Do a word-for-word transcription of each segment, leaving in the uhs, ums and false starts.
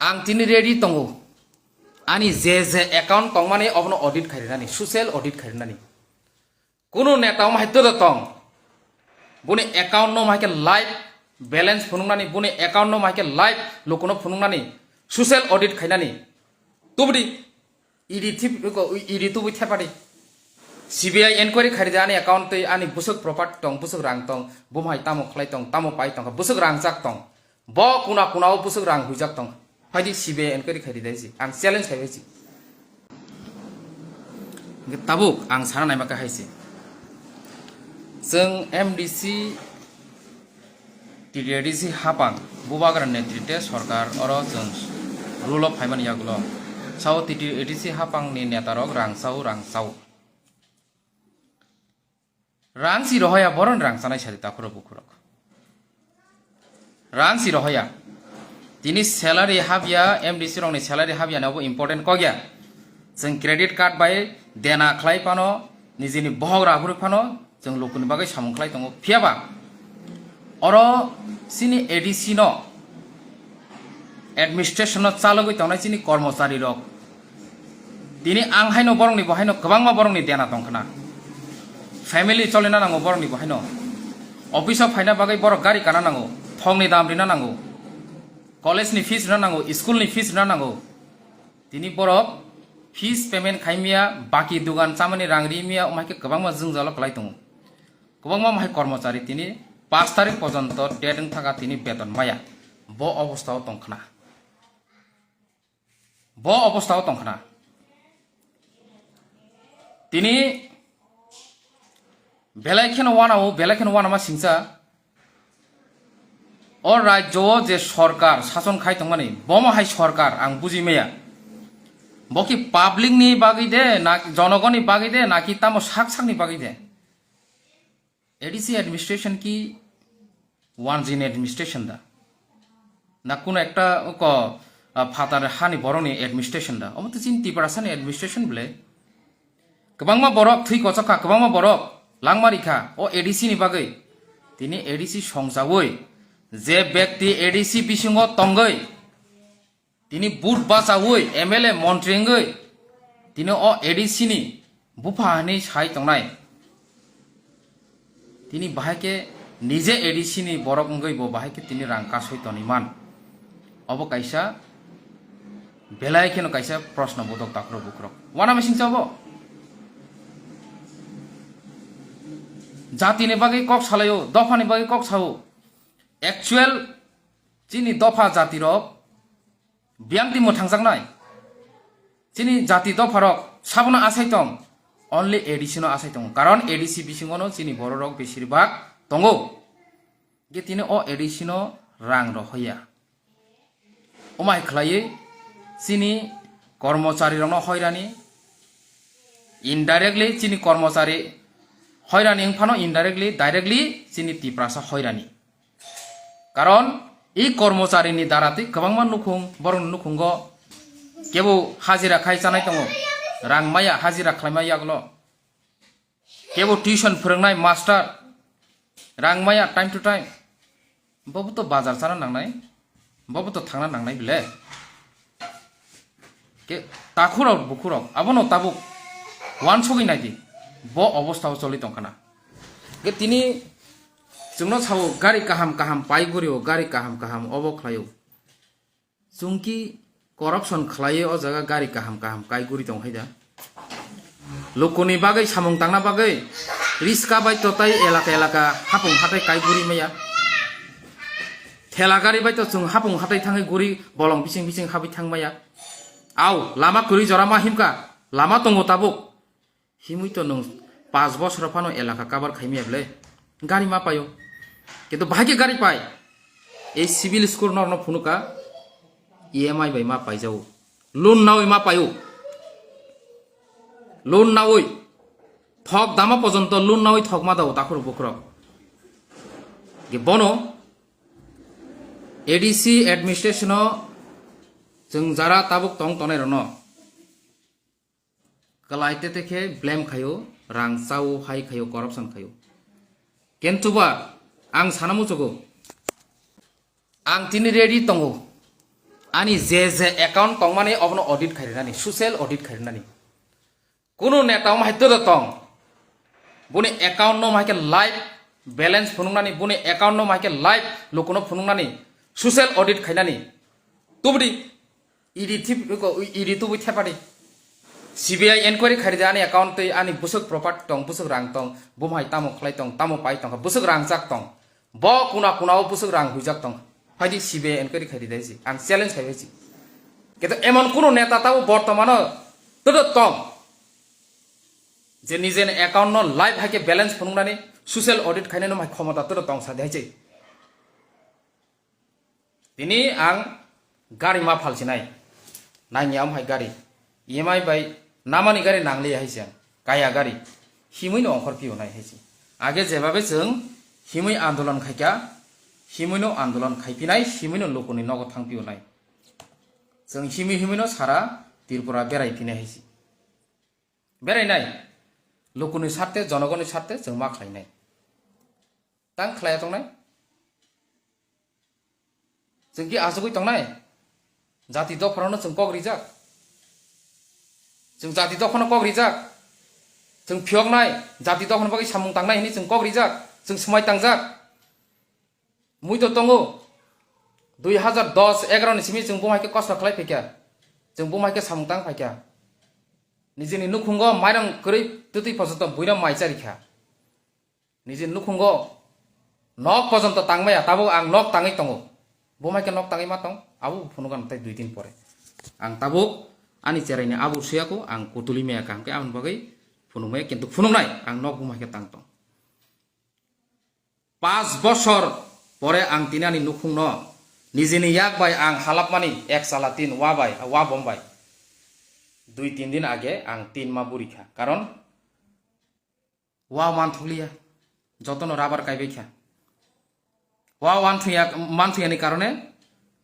Ang tini ready tongo. Ani je je account tongmani obono audit khairwnani, social audit khairwnani. Kunu neta omo hai todo tong. Buni account no omo hai khe live balance phunuknani, buni account no omo hai khe live lukuno phunuknani, social audit khainani. Tubudi E D thip-, ko, E D tubui thepadi. C B I enquiry khaidi ani account tei ani bwswk property tong, bwswk rang tong, bumhai tamo khlai tong, tamo pai tong, bwswk rang jak tong. Bo kuna kuna o bwswk rang huijak tong. Phaidi C B I enquiry khaidi dai si. Ang challenge khai si. Hingke tabuk ang sana naima khe hai si. Chwng M D C T T A D C hapang, Bubagra netrite sorkar oro chwng rule o phaimani yagulo. Sao T T A D C hapang ni neta rok rang sao, rang sao. Rang si rohoya boron rang chanai sari takhurok bukhurok. Rang si rohoya. Tini salary habya, M D C rokni salary habya ni obo important kok ya. Chwng credit card bai dena khlai phano, nijini bohok rakhurwi phano, chwng lukuni bagwi samung khlai tongo. Phiya ba, oro chini A D C no, administration no chalogwi tongnai chini kormochari rok. Tini ang haino borokni bo haino kwbangma borokni dena tongkhna. Family cholina nango borokni bo haino. Office o phaina bagwi borok gari kana nango, thongni dam rina nango, college ni fees rina nango, school ni fees rina nango. Tini borok fees payment khaimya, baki dugan chamani rang rimya, omhaikhe kwbangma jwngjalo kwlai tongo. Kwbangma mahai kormochari tini pash tarik porjonto date wngthaka tini beton maya. Bo obostha o tongkhna. Bo obostha o tongkhna. Tini belai kheno wanao, belai kheno wanama singcha. O rajyo o je sorkar sason khai tongmani, bomo hai sorkar ang buji maya. Bo ki public ni bagwi de, na jonogoni bagwi de, naki tamo sak sakni bagwi de? A D C administration ki wanjini administration da? Na kuno ekta ko, ah, phatar hani borokni administration da? Omo to chini Tiprasani administration bole. Kwbangma borok thwi kochok kha, kwbangma borok langma rikha o A D C ni bagwi. Tini A D C songchaui je bekti A D C bisingo tongwi, tini but bachaui M L A montri wngwi tini o A D C ni bupha hinwi sai tongnai. Tini bahai khe nije A D C ni borok wngwi bo bahai khe tini rang kasui toniman. Obo kaisa belai kheno kaisa proshno bodok takhurok bukhurok. Wana mising cha obo? Jatini bagwi kok salaio, dophani bagwi kok sao. Actual chini dopha jatirok biyang timo thangjaknai. Chini jati dopharok sabono asai tong, only A D C no asai tongo. Karon A D C bisingono chini bororok besir bak tongo. Ge tini o A D C no rang rohoya. Omai khlaiwi chini kormochari rokno hoirani, indirectly chini kormochari hoirani wngphano indirectly, directly chini Tiprasa hoirani. Karon i kormochari ni dara tei kwbangma nukhung, borokni nukhungo kebo hajira khai chanai tongo, rang maya hajira khlaima yaglo. Kebo tuition phwrwngnai master, rang maya time to time. Bobo to bazar chana nangnai, bobo to thangna nangnai bile. Ke takhurok bukhurok, abono tabuk wansogwi naidi, bo obostha o choli tongkhana. Ke tini chwngno sao gari kaham kaham pai guri o, gari kaham kaham obo khlai o. Chwng ki corruption khlaiwi o jaga gari kaham kaham kai guri tong hai da. Lukuni bagwi samung tangna bagwi riska bai totai elaka elaka hapung hatai kai guri maya. Thela gari bai to chwng hapung hatai thangwi guri bolong bising bising habwi thang maya. Au, lama kwrwi jora ma himka, lama tongo tabuk. Himwi to nwng panch bosor phano elaka cover khaimaya bwle? Gari ma paio. Kintu bahai khe gari pai. Ei civil score norno phunuka, E M I bai ma paijao. Loan nawi ma paio. Loan nawi. Thok dama porjonto loan nawi thok ma dao takhurok bukhurok. Ge bono A D C administration o chwng jara tabuk tong tongnai rokno kwlai tete khe blame khaio, rang chao, hai khaio, corruption khaio. Kintu ba ang sana muchugo, ang tini ready tongo, Ani je je account tongmani obono audit khai rinani, social audit khai rinani. Kuno neta omo hai todo tong. Boni account no hai khe live balance phunuknani, boni account no hai khe live lukuno phunuknani, social audit khainani. Tubudi E D thip-, E D tubui thepadi. C B I enquiry khaidi ani account tei ani bwswk property tong, bwswk rang tong, bumhai tamo khlai tong, tamo pai tong, bwswk rang jak tong. Bo kuna kuna o bwswk rang huijak tong. Phaidi C B I enquiry khaidi dai si. Ang challenge khai si. Keto emon kuno neta tabo bortomano todo tong. Je nijeni account no live hai khe balance phunuknani social audit khainani mai khomota todo tong sa dai si. Tini ang gari ma phalsinai. Nangya om hai gari. E M I bai namani gari nangliya hai se. Kaya gari. Himui no ongkhor pio nai hai se. Age jebabe chwng himui andolon khaikha, himui no andolon khaipinai, himui no lukuni nogo thang pio nai. Chwng himui himui no sara Tripura berai phinai hai se. Berai nai. Lukuni sarte, jonogoni sarte chwng ma khlai nai. Tang khlaiya tongnai. Chwng ki achugwi tongnai? Jati dopharano chwng kok rijak. Chwng jati dophano kok rijak. Chwng phiyoknai, jati dophano bagwi samung tangnai hwnwi chwng kok rijak. Chwng swmai tangjak. Mui to tongo. Dui hazar dos egaroh ni simi chwng bumhai khe kosto khlai phaikha. Chwng bumhai khe samung tang phaikha. Nijini nukhungo mairang kwrwi twtwi pojonto buino mai charikha. Nijini nukhungo nok pojonto tangmaya, tabuk ang nok tangwi tongo. Bo mai khe nok tangwi ma tong, abo phunukgano tei dui din pore. Ang tabuk ani cheraini abo suyako ang kutuli maya kaham khe aboni bagwi phunukmaya, kintu phunuknai ang nok bo mai khe tang tong. Pas bosor pore ang tini ani nukhungno nijini yak bai ang halapmani ek chala tin wa bai, wa bom bai. Dui tin din age ang tin ma buri kha. Karon Wa wanthokliya, jotono rubber kaibai kha. Wa wanthuya, manthuyani karone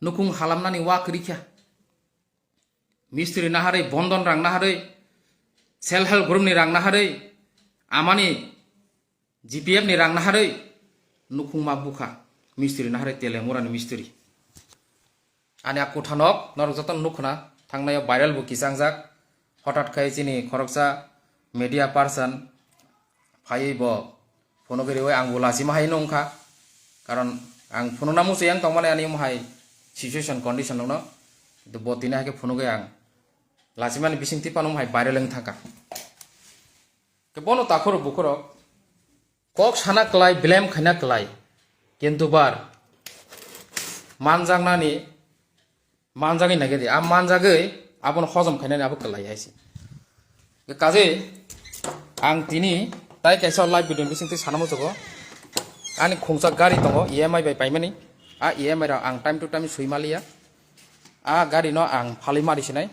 nukhung halamnani wa kwrwi kha. Mistri naharwi, bondon rang naharwi, self help group ni rang naharwi, amani G P F ni rang naharwi nukhung ma bukha. Mistri naharwi Telemurani mistri. Ani a kuthanok norok jotono nukhna thangnaio viral bo kichang jak. Hothat khai chini khoroksa media person phaiwi bo phunugwi riwi ang bo lachima hai nungkha. Karon ang phunukna muchung yang tongmani ani omo hai situation condition rokno. Bo tini hai khe phunugwi ang lachimani bising tipano omo hai viral wng thangkha. Khe bono takhurok bukhurok kok sana klai, blame khaina klai. Kintu bar manjaknani manjagwi naikhe di. A manjagwi abono hojom khainani abo klai hai se. Khe kaje ang tini tai kaisa live video ni bisingtwi sana muchugo. Ani khungsa gari tongo E M I bai paimani. A E M I rok ang time to time swi maliya. A gari no ang phalwi mari sinai.